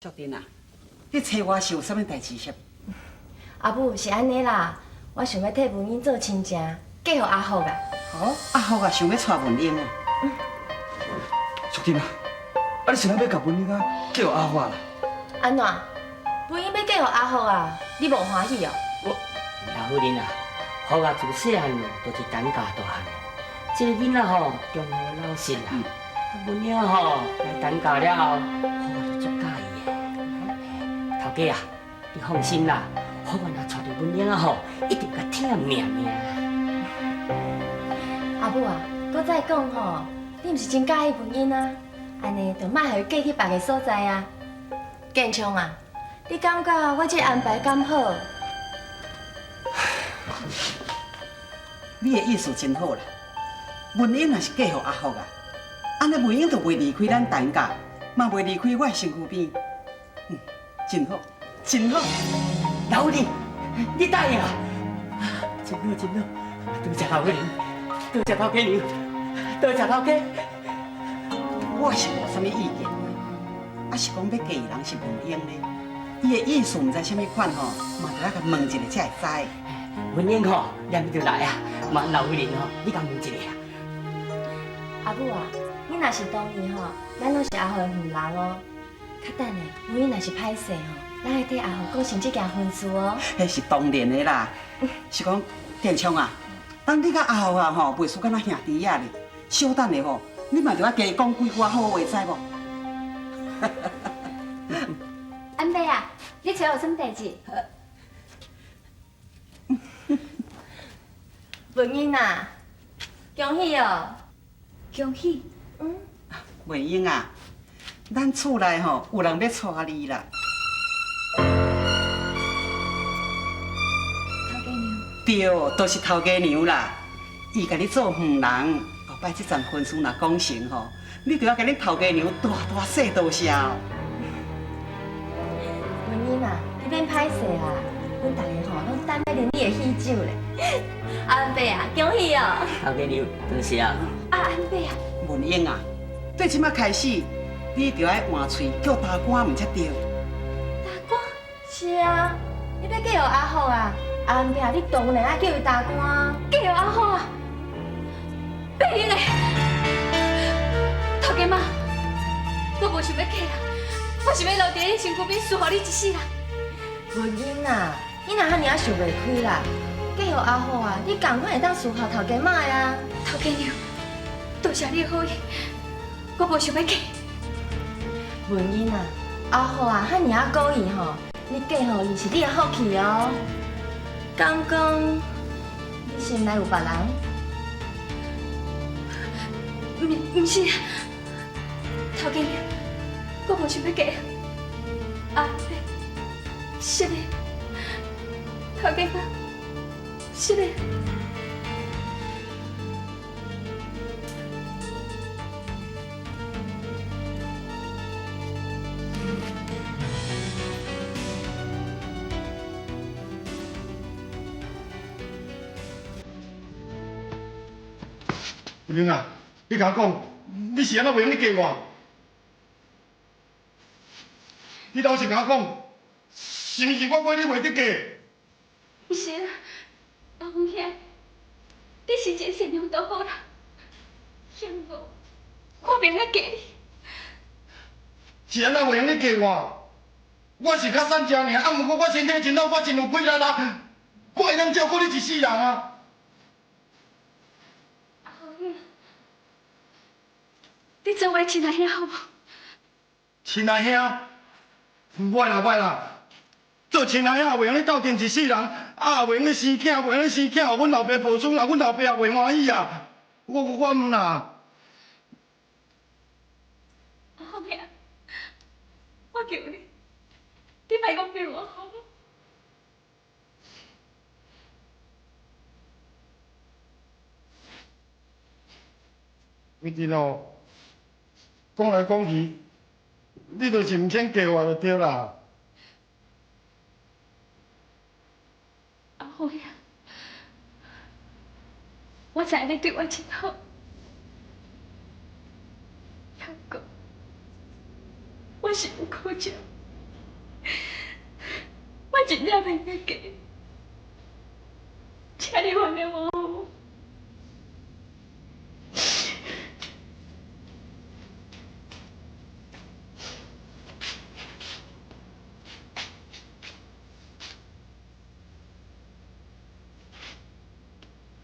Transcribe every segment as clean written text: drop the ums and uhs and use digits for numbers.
淑珍啊，你揣我是有啥物代誌啥？阿母是按呢啦，我想欲替文英做親情，嫁予阿福啊。哦，阿福啊，想欲娶文英哦。淑珍啊，啊你是按怎欲共文英啊嫁予阿福啦？按怎？文英欲嫁予阿福啊，你無歡喜哦？我老夫人啊，福啊自細漢就是陳家大漢的，這个囡仔吼忠厚老實啦。文英吼來陳家了後，福就足佮意的。頭家啊，你放心啦，福啊若娶著文英吼，一定共疼命命。阿母啊，閣再講吼，你毋是真佮意文英啊？按呢就莫予伊嫁去別个所在啊。建昌啊，你感覺我這安排敢好？你的意思真好啦，文英若是嫁予阿福啊，按呢文英就袂離開咱陳家，嘛袂離開我的身軀邊。嗯，真好，真好。老夫人，你答應啊？真好，真好，多謝老夫人，多謝頭家娘，多謝頭家。我是無啥物意見的，啊是講欲嫁的人是文英呢，伊的意思毋知啥物款吼，嘛著愛共問一下才會知。文英吼，連就來啊，麻煩老夫人吼，你共問一下啊。阿母啊，你若是同意吼，咱攏是阿福的夫人哦。較等下，文英若是歹勢吼，咱會替阿福講成這件婚事哦。彼是當然的啦，是講建昌啊，當你佮阿福啊吼，袂輸敢若兄弟仔咧，小等下吼，你嘛著愛加講幾句好話，知無？安伯啊，你揣我有啥物代誌？文英啊，恭喜哦！恭喜！嗯。文英啊，咱厝內吼有人欲娶你啦。頭家娘。對，就是頭家娘啦。伊共你做夫人，後擺這樁婚事若講成吼，你著愛共恁頭家娘大大說多謝哦。文英啊，你免歹勢啦，阮逐个吼攏等欲啉你的喜酒咧。阿伯啊，恭喜哦！頭家娘，多謝啊。啊，阿伯啊。文英啊，對這擺開始，你著愛換喙叫大官，毋才對。大官？是啊，你欲嫁予阿福啊？阿伯啊，你當然愛叫伊大官。嫁予阿福啊？袂用的，頭家媽，我無想欲嫁啊，我是欲留佇你身軀邊侍候你一世人。文英啊，你若遐爾仔想袂開啦？嫁予阿福啊，你仝款會當侍候頭家媽啊。頭家娘，多謝你的好意，我無想欲嫁。文英啊，阿福啊，遐爾仔古意吼，你嫁予伊是你的福氣哦。敢講你心內有別人？毋是，頭家娘，我無想欲嫁。阿伯，是的，頭家媽，是的。文英啊，你共我講，你是按怎袂用得嫁我？你老實共我講，是毋是我買你袂得嫁？毋是啦，阿峰兄，你是一个善良查某人，幸福，我袂用得嫁你。是按怎袂用得嫁我？我是較瘦只爾，啊，毋過我身體真好，我真有氣力啦，我會當照顧你一世人啊！阿峰，你做我的親愛兄好無？親愛兄，袂啦袂啦，做親愛兄也袂用得鬥陣一世人，啊也袂用得生囝，袂用得生囝，予阮老爸抱孫啊，阮老爸也袂歡喜啊！我毋啦。阿峰兄，我求你，你莫閣騙我好無？文珍哦，講來講去，你就是毋肯嫁我就對啦。阿峰兄，我知你對我真好，不過我是有苦情。真正袂用嫁，请你原谅我好无？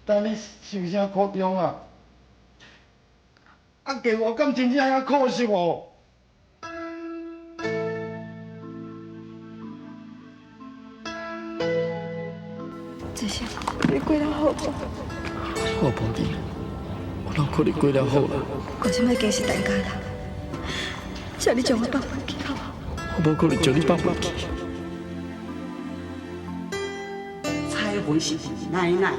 等你受啥苦衷啊？啊，嫁我敢真正遐可惜哦？这些你过了好无？我无你，我哪可能过了好啦？我这摆经是陈家人，请你将我放袂记好无？我无可能将你放袂记。彩云是奶奶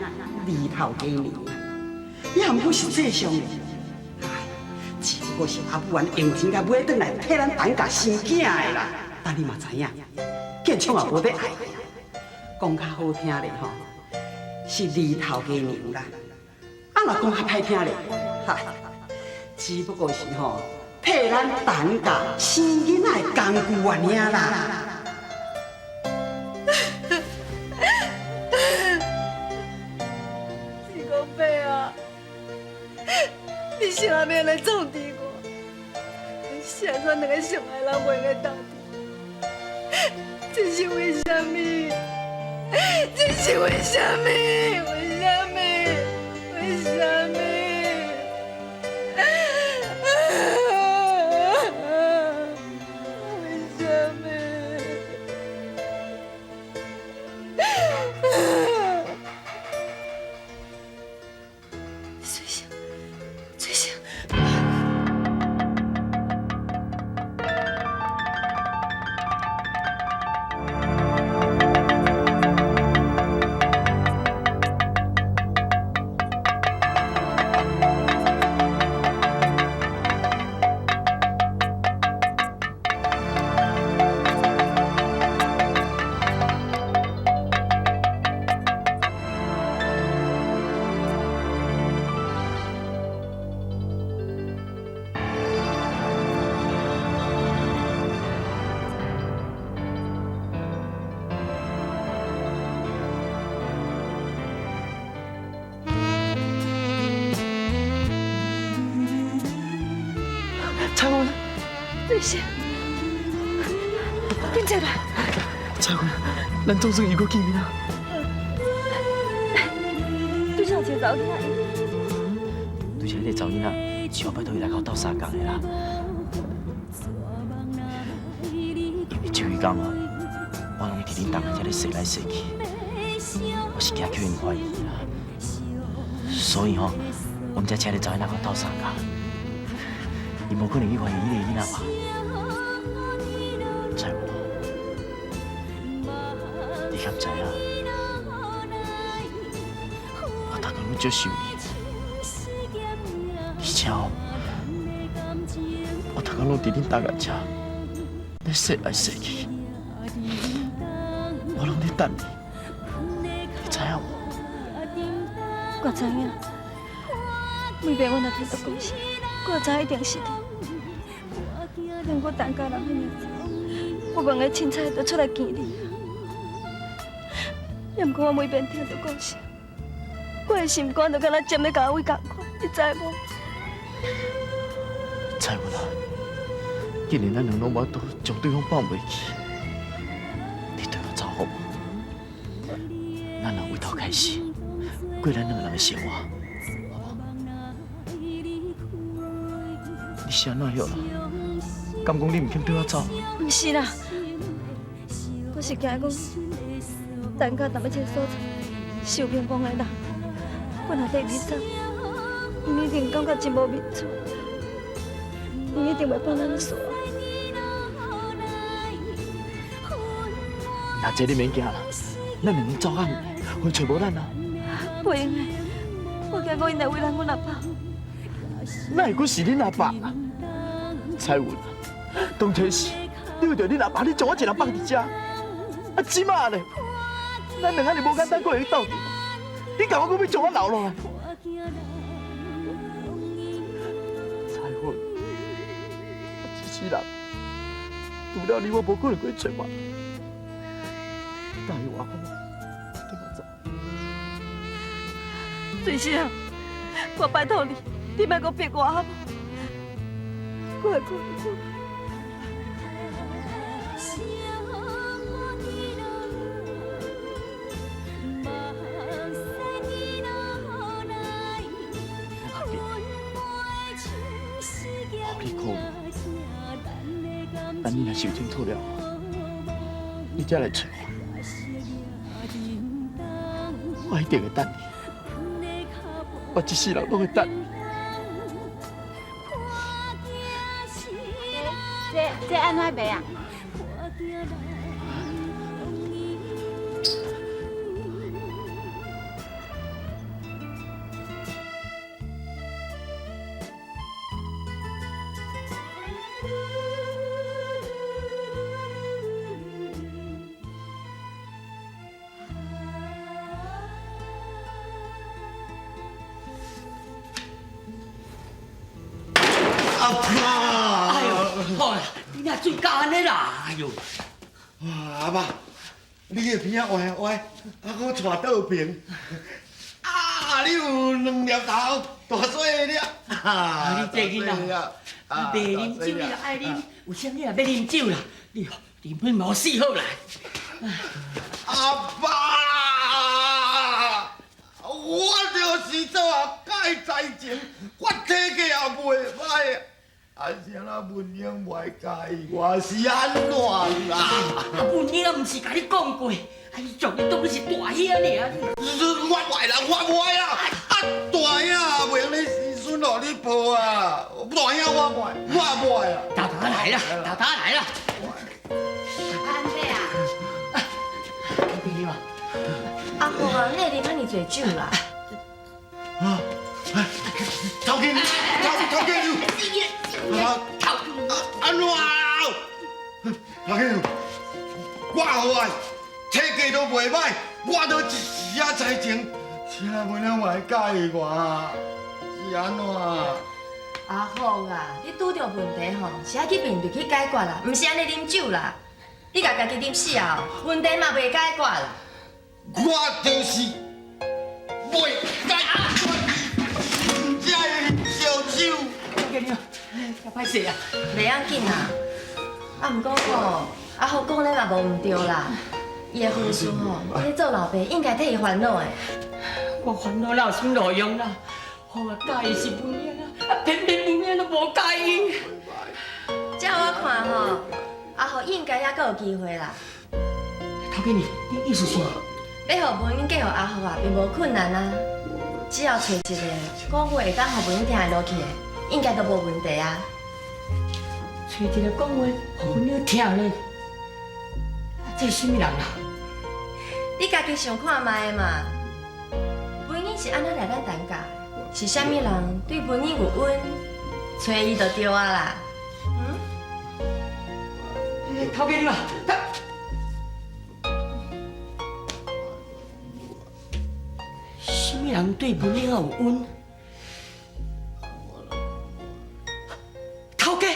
二头家娘，也毋过是这上的，只不过是阿母用钱共买转来替咱陈家生囝的啦。但你嘛知影，建昌也无欲爱，讲较好听咧吼，是二头家娘啦。啊，若讲较歹听咧，哈，只不过是吼替咱陈家生囡仔的工具尔啦。你是啥物来创治我？是按怎两个相爱人袂用斗阵？这是为啥物？这是为啥物？为啥物？为啥物？为啥物？水星，水星。彩云，瑞星，紧坐来。彩云，咱总算又阁见面啊！拄才有一个查某囡仔。拄才彼个查某囡仔是我拜托伊来共我斗相共的啦。因为这几工哦，我拢伫恁同学遮咧踅来踅去，我是惊予𪜶怀疑啦，所以吼，我才请彼个查某囡仔共我斗相共。伊无可能去怀疑彼个囡仔吧？彩云，你敢知影？我逐工拢足想你，而且哦，我逐工拢伫恁同学遮咧踅来踅去，我拢咧等你，你知影无？我知影，每遍我若听到故事，我知一定是你。连我陈家人彼尔济，我问个凊彩就出来见你。也毋过我每遍听到故事，我的心肝就敢若针咧共我位仝款，你知无？彩云啊，既然咱两拢无法度将对方放袂记，你对我走好无？咱人为头开始过咱两个人的生活，好无？你是按怎样啦？敢讲你毋肯对我走？毋是啦，我是惊讲陈家踮咧这个所在受贫穷的人，我若缀你走，𪜶一定感觉真无面子，𪜶一定袂放咱煞。那这你免惊啦，咱两个走较远，会揣无咱啊。袂用的，我惊讲𪜶会为难阮阿爸。哪会阁是恁阿爸？彩云，当初时你为著恁阿爸，你将我一人放伫遮，啊，这马咧，咱两个尔无简单，阁会斗阵，你共我阁欲将我留落来？彩云，我这世人除了你，我无可能阁去揣别人。喜歡我好無？你莫走。水生，我拜託你，你莫閣逼我好無？我會過。你看，等你若想清楚了，你才來揣我，我一定會等你，我一世人攏會等你。這按怎賣啊？阿爸，哎呦，好啦，你若醉甲按呢啦，哎呦！哇，阿爸，你的鼻仔歪歪，啊，閣带倒平，啊，你有兩粒頭，大細粒。啊，你這囡仔，袂啉酒，你若愛啉，有啥你若欲啉酒啦，你啉阮無死好啦。阿爸，我就是做啊介才情，我體格也袂歹。啊，是按怎文英袂佮意我，是按怎啦？啊，文英毋是共你講過，啊，伊將你當你是大兄爾。我袂啦，我袂啦！啊，大兄也袂用咧生孫予你抱啊！大兄我袂，我袂啊！豆豆來啦，豆豆來啦！阿伯啊，你啉啊？阿福啊，你會啉遐爾濟酒啦？啊！頭家，頭家娘，啊！按怎？頭家娘，我好啊，體格都袂歹，我都一時仔才情，是啊，文英嘛會佮意我，是按怎？阿福啊，你拄著問題吼，是愛去面對去解決啦，毋是按呢啉酒啦。你共家己啉死後，問題嘛袂解決啦。我就是袂解決，才會燒酒。頭家娘，較歹勢啊！袂要緊啦，啊，毋過吼，阿福講咧嘛無毋對啦。伊的婚事吼，你咧做老爸應該替伊煩惱的。我煩惱哪有啥物路用啦？好啊，佮意是文英啊，偏偏文英都無佮意。照我看吼，阿福應該猶閣有機會啦。頭家娘，你意思是？欲予文英嫁予阿福啊，並無困難啊。只要揣一个講話會當予文英聽會落去的，應該都無問題啊。揣一個講話，予文英聽咧，這是啥物人啊？你家己想看覓嘛？文英是按怎來咱陳家？是啥物人對文英有恩，揣伊就對啊啦。嗯？頭家娘啊，啥物人對文英有恩？頭家。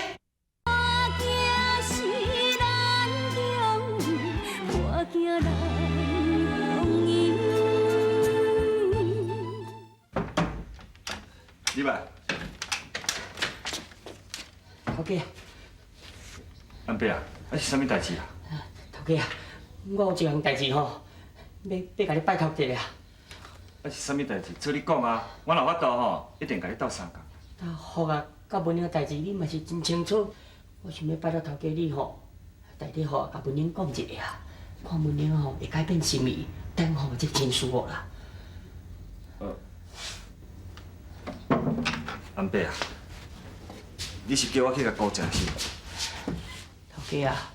入來。頭家。安伯啊，啊是啥物代誌啊？頭家啊，我有一項代誌吼，欲共你拜託一下。啊是啥物代誌？做你講啊，我若有法度吼，一定共你鬥相共。啊，福啊，佮文英代誌你嘛是真清楚，我想欲拜託頭家你吼，代替予共文英講一下啊，看文英吼會改變心意，等吼這親事啦。安伯啊，你是叫我去共姑食是？頭家啊，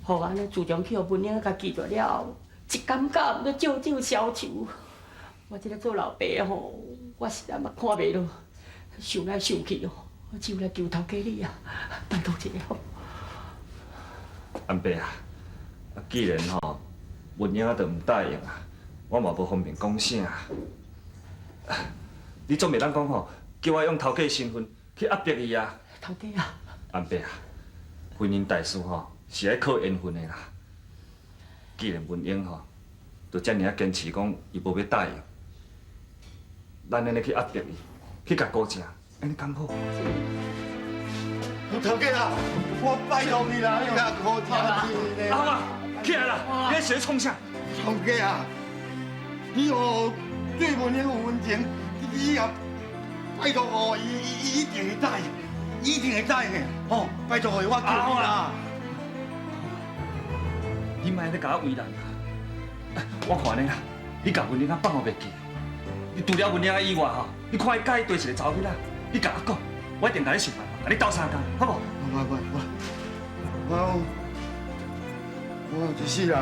予按呢自從去予文英共拒絕了後，一感覺毋知少少消愁。我這个做老爸吼，我實在嘛看袂落，想來想去哦，我只有來求頭家你啊，拜託一下好。安伯啊，啊既然吼文英都毋答應啊，我嘛無方便講啥。你總袂當講吼，叫我用頭家身份去壓迫伊啊？頭家啊，安伯啊，婚姻大事吼是愛靠緣分的啦。既然文英吼，就遮爾仔堅持講伊無欲答應，咱按呢去壓迫伊，去共箍正，按呢敢好？頭家啊，我拜託你啦，你較好聽真阿媽，起來啦！你是咧創啥？頭家啊，你哦對文英有恩情，你也拜託哦，伊一定會答應，一定會答應的，吼！拜託我求你啦！你莫按呢共我為難啦！我看你啦，你共文英仔放予袂記，你除了文英仔以外吼，你看伊佮意佗一個查某囡仔，你共我講，我一定共你想辦法，共你鬥相共，好無？我一世人，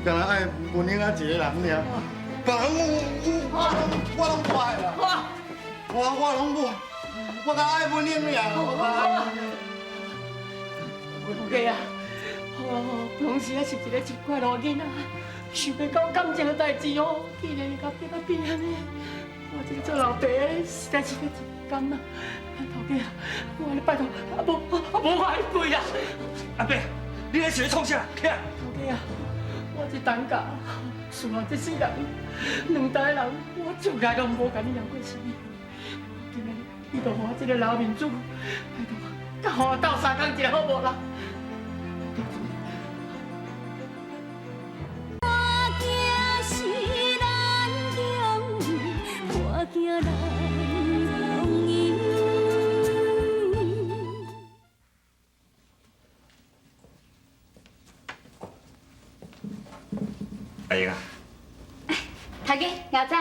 干焦愛文英仔一個人爾，別人我攏不愛啦，我攏無，我較愛文英爾。頭家啊，哦，平時啊是一個真快樂囡仔，想袂到感情的代誌哦，竟然會共變啊變按呢，我這個做老爸的實在是真不甘啊！頭家啊，我按呢拜託，啊無啊無我愛跪啦！阿伯，你咧是咧創啥？起來！頭家啊，我這擔家，事後這世人，兩代人，我從來攏無共你瞒過啥物。今仔日你就予我這個老面子，拜託，佮予我鬥相共一下好無啦？阿英啊，頭家，老早。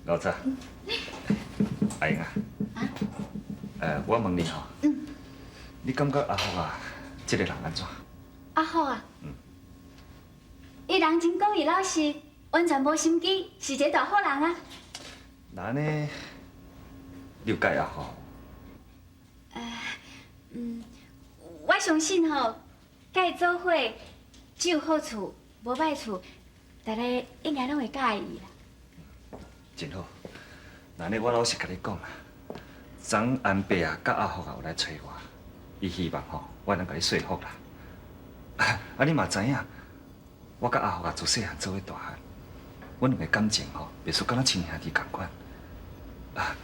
老早。阿英啊，我問你吼，你感覺阿福啊，這個人按怎？阿福啊，伊人真講義老實，完全無心機，是一個大好人啊。那按呢，你有佮意阿福？我相信吼，佮伊做伙只有好處，無歹處，大家應該攏會佮意啦。真好，那按呢我老實共你講啦，昨昏安伯啊，佮阿福啊有來揣我，伊希望吼，我會當共伊說服啦。啊，你嘛知影，我佮阿福啊自細漢做伙大漢，阮兩个感情吼，袂輸敢若親兄弟仝款。啊，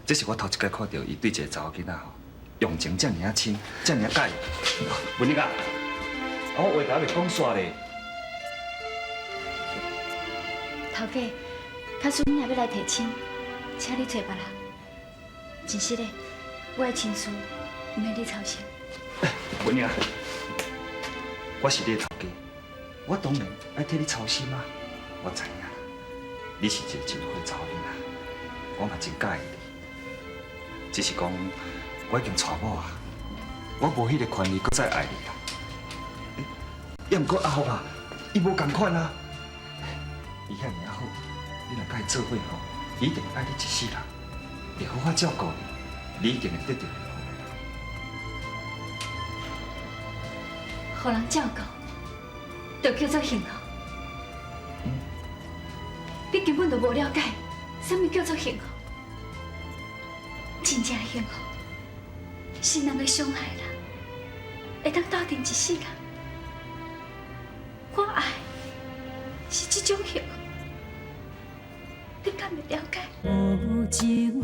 這是我頭一擺看著伊對一個查某囡仔吼，用情遮爾仔深，遮爾仔佮意。文英啊，我話頭猶未講煞咧。頭家，假使你若欲來提親，請你揣別人。真實的，我的親事毋免你操心。文英啊，我是你的頭家，我當然愛替你操心啊。我知影，你是一個真好的查某囡仔，我嘛真佮意你。只是講，我已經娶某啊，我無彼個權利閣再愛你啦。抑毋過阿福啊，伊無仝款啊。伊遐爾仔好，你若佮伊做伙吼，伊一定愛你一世人，會好好照顧你，你一定會得著幸福的。予人照顧，就叫做幸福。你根本就無了解，啥物叫做幸福。真正的幸福，是兩個相愛的人，會當鬥陣一世人。我愛是這種幸福，你敢會了解？無情